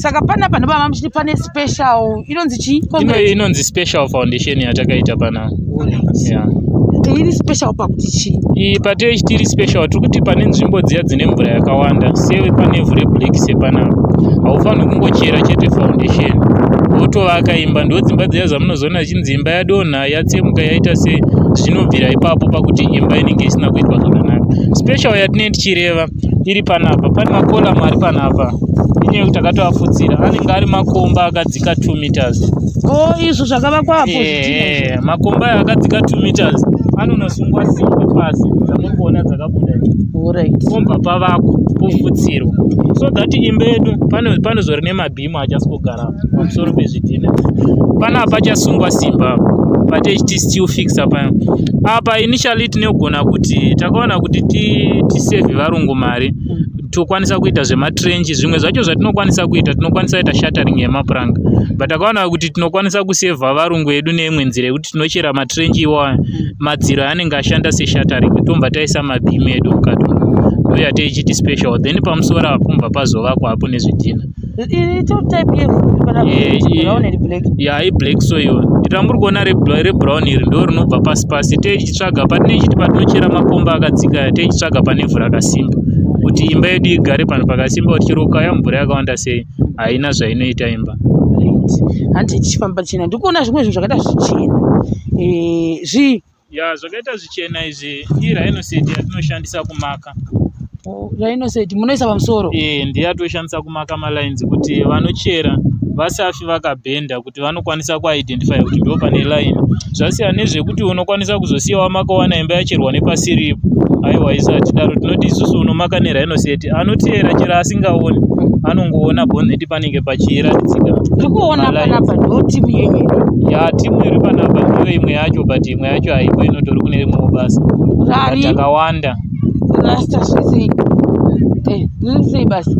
Saka panapa ndobva muchiti pane special inonzi chii? Inonzi special foundation yatakaita panapa. Yeah. Iri special pakuti chii? Iyi patiri tiri special tiri kuti pane nzvimbo dziya dzine mvura yakawanda se pane ivhu reblack sepanapa haufanirwi kungochera chete foundation wotovaka imba. Ndo dzimba dziya dzamunozoona zvichinzi imba yadonha yatsemuka yaita se zvinobvira ipapo pakuti imba inenge isina kuitwa zvakanaka. Special yatinenge tichireva iri panapa pane makolamu ari panapa inyaya yekuti takatoafutsira anenge ari makomba akadzika 2 meters. Oh, izvo zvakavakwa apo eh, makomba ayo akadzika 2 meters anonosungwa simbi pasi dzamuri kuona dzakabuda pomba pavakwa pofutsirwa so that imba yedu panozori nemabhimu achasingogara pamusoro pezvidhina. Panapa pachasungwa simba patechiti steel fixer pano apa. Initially tinogona kuti takaona kuti tisevhe varungu mari, tokwanisa kuita zvematrench. Zvimwe zvacho zvatinokwanisa kuita, tinokwanisa kuita shattering yemapuranga, but takaona kuti tinokwanisa kusevha varungu edu neimwe nzira yekuti tinochera matrench iwayo, madziro anenge ashanda seshattering, tobva taisa mabhimu edu mukati. Ndoya tichiti special. Then pamusoro apo pobva pazovakwa apo nezvidhina. Ya, iblack soil ramuri kuona rebrown iri ndo rinobva pasi pasi. Tichitsvaga patinechiti patinochera makomba akadzika, tichitsvaga pane ivhu rakasimba kuti imba yedu igare panhu pakasimba, kuti chero ukauya mvura yakawanda sei haina zvainoita imba. Handi tichifamba chena, ndikuona zvimwe zvinhu zvakaita zvichena, zvii? Ya, zvakaita zvichena izvi irhinoset yatinoshandisa kumaka. Rhinoset munoisa pamusoro? E, ndeyatoshandisa kumaka malines kuti vanochera vasafi vakabhenda, kuti vanokwanisa kuidentify kuti ndo pane line. Zvasiyana nezvekuti unokwanisa kuzosiyawo makawana imba yacherwa nepasiripo. Aiwa, isu hatidaro. Tinoti isusu unomaka nerhinoset, anoteera chero asingaoni anongoona bhoneti panenge pachiratidzika. Ndikuona panapa ndo timu yenyu? Ya, timu iri panapa ndiyo imwe yacho, but imwe yacho haipo, inotori kune rimwewo basa. Takawanda. Rasta, zviri sei basa?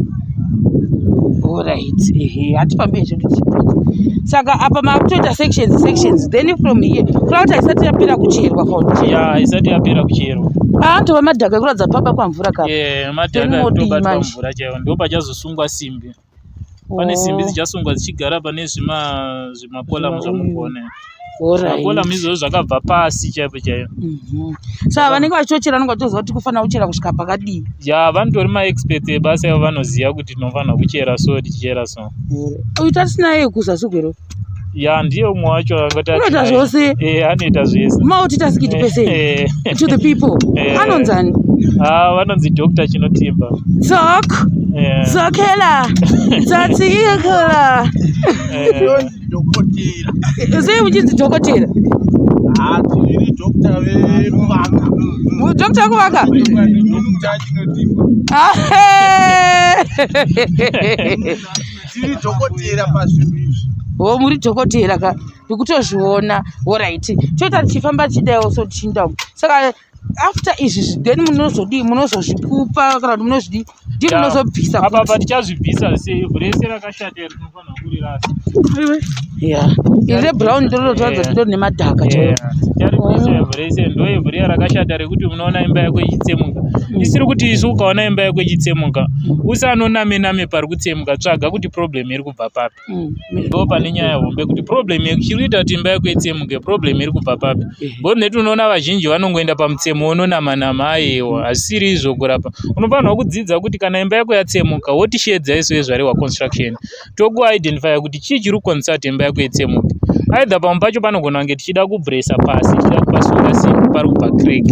Alright, ehe, hatifambei zvedu tichipinda. Saka apa makutoita sections sections, then from here kureva kuti haisati yapera kucherwa foundation? Ya, isati yapera kucherwa. Atova madhaka ekuratidza paba kwamvura kapa. Madhaka ekutobatwa mvura chaiwo. Ndo pachazosungwa simbi. Pane simbi dzichasungwa dzichigara pane zvimakolamu zvamuri kuona. Zvimakolamu izvozvo zvakabva pasi chaipo chaipo. Saka vanenge vachitochera vanenge vachitoziva kuti kufanira kuchera kusvika pakadii? Ya, vanotori maexperts ebasa ivo, vanoziva kuti tinofanira kuchera so, tichichera so. Uyu tasinaye kuzasi kwero? Ya, ndiye umwe wacho. Unoita zvose? Eh, anoita zvese. Multitasking person to the people. Anonzani? Ah, vanonzi Dr Chinotimba. Dzok dzokela dzatsikela. Sei uchinzi dhokotera? Tiri doctor vekuvaka. Doctor wekuvaka? Doctor Chinotimba. Tiri dhokotera pazvinhu izvi. O, muri dhokotera ka, ndikutozviona. Alright, toita tichifamba tichidaiwo so, tichinda. Saka after izvi then munozodii? Munozozvikupa kana kuti munozvidii? Ndi munozobvisa? Apa patichazvibvisa seivhu rese rakashata iri tinofanira kurirasa. Ya, iri rebrown ndorotoratidza kuti ndori nemadhaka chaiwo. Ticharibvisa ivhu rese, ndo ivhu riya rakashata rekuti unoona imba yako ichitsemuka. Isiri kuti isu ukaona imba yako ichitsemuka usanoname name pari kutsemuka, tsvaga kuti problem iri kubva papi. Ndo pane nyaya hombe kuti problem chiri kuita kuti imba yako itsemuke, problem iri kubva papi? Ngoti neti unoona vazhinji vanongoenda pamutsemo wononama nama. Aiwa, hazvisiri izvo kurapa. Unofanirwa kudzidza kuti kana imba yako yatsemuka, wotishedza isu vezvarewa construction, tokuidentifya kuti chii chiri kukonzesa kuti imba yako itsemuke. Either pamwe pacho panogona kunge tichida kubresa pasi, tichida kupasunga simbi, pari kubva crack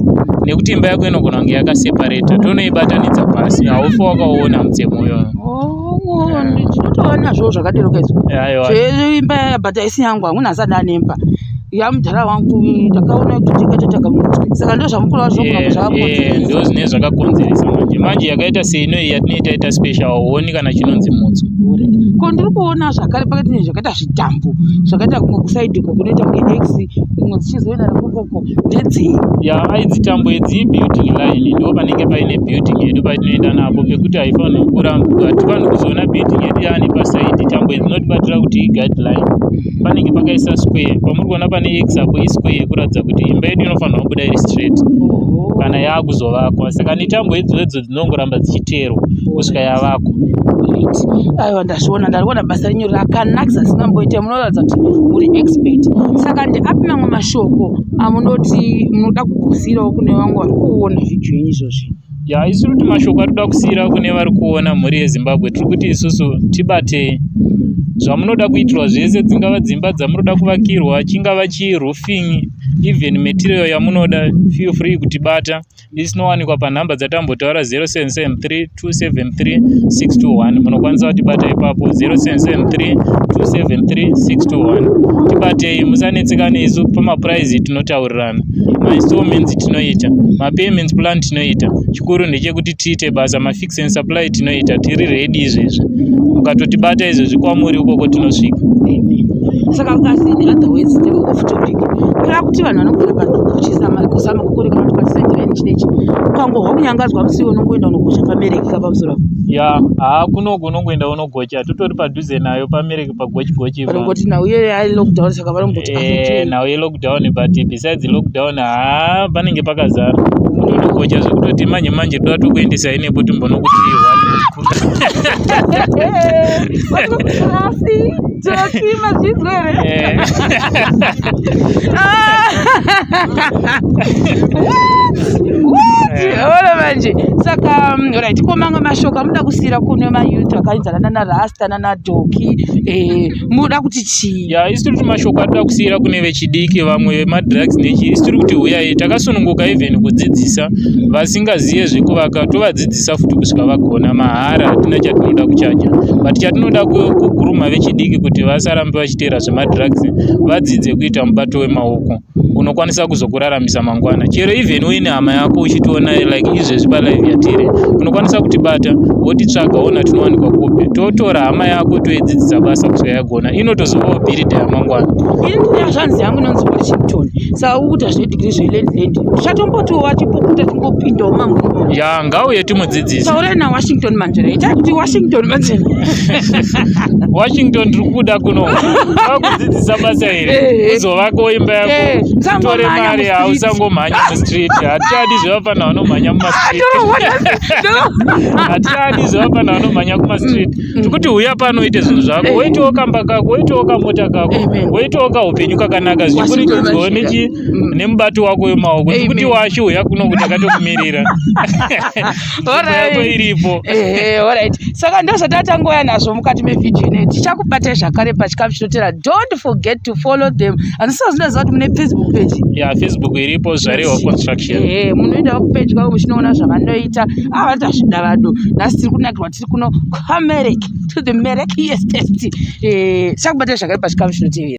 nekuti imba yako inogona kunge yakaseparata, tonoibatanidza pasi, haufi wakaona mutsemo iyoyo. Oh, ndinotoona zvo zvakadero kaizvo. Aiwa. Zveimba, but haisi yangu, hamuna asati anemba yamudhara wangu. Ndakaona kuti tikaita takamutwi, saka ndo zvamukura zvinogona zvakakonzeresa. Ndo zvine zvakakonzeresa. Manje manje yakaita seinoyi yatinoita ita special, hauoni kana chinonzi mutswi. Ko, ndiri kuona zvakare pakati ne zvakaita zvitambo zvakaita kumwe kuside uko kunoita kunge x, imwe dzichizoenda nekukoko, ndedzei? Ya, aidzi tambo idzi building line. Ndo panenge paine building yedu patinoenda napo pekuti haifaniri kuramba, hatifaniri kuzoona building yedu yaane paside. Tambo idzi dzinotibatira. yatinoitira kuti iguideline. Panenge pakaisa square pamuri kuona pane x apo, isquare yekuratidza kuti imba yedu inofanirwa kubuda iri straight kana yaakuzovakwa. Saka netambo idzodzo dzinongoramba dzichiteerwa kusvika yavakwa. Right. Aiwa, ndazviona, ndariona basa renyu rakanakisa singamboite. Munoratidza kuti muri expert. Saka ndeapi mamwe mashoko amunoti munoda kukusiyirawo kune vamwe vari kuona vhidhiyo yenyu izvozvi? Ya, isu kuti mashoko atinoda kusiyira kune vari kuona, mhuri yeZimbabwe, tiri kuti isusu tibatei zvamunoda kuitirwa zvese, dzingava dzimba dzamunoda kuvakirwa, chingava chiroofing, even material yamunoda, feel free kutibata. Isinowanikwa panhamba dzatambotaura, 0773 273 621. Munokwanisa kutibata ipapo, 0773 273 621. Tibatei, musanetseka nesu. Pamaprice tinotaurirana, mainstallments tinoita, mapayments plan tinoita. Chikuru ndechekuti tiite basa. Mafix and supply tinoita, tiri ready izvezvi. Mukatotibata izvezvi, kwamuri ukoko tinosvika. Amen. Saka asi in other words, off topic, kureva kuti vanhu vanogara pakusama kukuri kana kuti pasendereni chinechi, ukangohwa kunyangadzwa musi unongoenda unogocha paMereki kapamusoro apo? Ya, haa, kunoku unongoenda unogocha, totori padhuze nayo paMereki, pagochi gochi. Vanongoti nhau yelockdown, saka vanomboti Nhau yelockdown, but besides lockdown, haa, panenge pakazara. Unotogocha zvekutoti manje manje toda tokuendesai nepo timbonokuti one. Asi tokima zvinzwa here? Eh. What? Ona manje. Saka right, ko mamwe mashoko amuda kusiyira kune mayouth akaenzana nana Rasta nana Doki, munoda kuti chii? Ya, isi tiri kuti mashoko atoda kusiyira kune vechidiki, vamwe vemadrugs nechi, isi tiri kuti huyai, takasununguka even kudzidzisa vasingaziye zvekuvaka, tovadzidzisa futi kusvika vagona, mahara, hatina chatinoda kuchaja. But chatinoda kuguruma vechidiki kuti vasarambe vachiteera zvemadrugs, vadzidze kuita mubato wemaoko unokwanisa kuzokuraramisa mangwana. Chero even uine hama yako uchitiona like izvezvi palive yatiri, unokwanisa kutibata, wotitsvaga, ona tinowanikwa kupi, totora hama yako toidzidzisa basa kusvika yagona, inotozovawo builder yamangwana. Ini ndine zvanzi yangu inonzi Washington. Saka ukuita zvedegree zvelandland, tichatombotiwo vachipukuta tingopindawo mamwe. Ya, ngauye timudzidzise. Taurai naWashington Manzvera, itai kuti Washington Manzvera. Washington, tiri kuda kuno vakudzidzisa basa iri, uzovakawo imba yako, utore Usangomhanya mari. mustreet. Hausangomhanya mustreet, hatichadi zvevafana vanomhanya mumastreet. Hatichadi zvevafana vanomhanya kumastreet. Tikuti huya pano uite zvinhu zvako, woitawo kamba kako, woitawo kamota kako, woitawo kaupenyu kakanaka zvichiburikidzwawo Washington nechi nemubato wako wemaoko. Tikuti Amen. washu, huya kuno kuti takatokumirira. Nzvimbo yako iripo. Ehe, alright. Saka ndozvatatangoya nazvo mukati mevhidhiyo ineyi. Tichakubatai zvakare pachikamu chinotera. Don't forget to follow them. Handisina zvinoziva kuti mune Facebook page? Ya, Facebook iripo, Zvarewa Construction. Ehe, munoendawo kupeji kwavo muchinoona zvavanoita. Ava tazvida vado. Nhasi tiri kunakirwa, tiri kuno kwaMereki, to the Mereki Estate. Tichakubatai zvakare pachikamu chinotevera.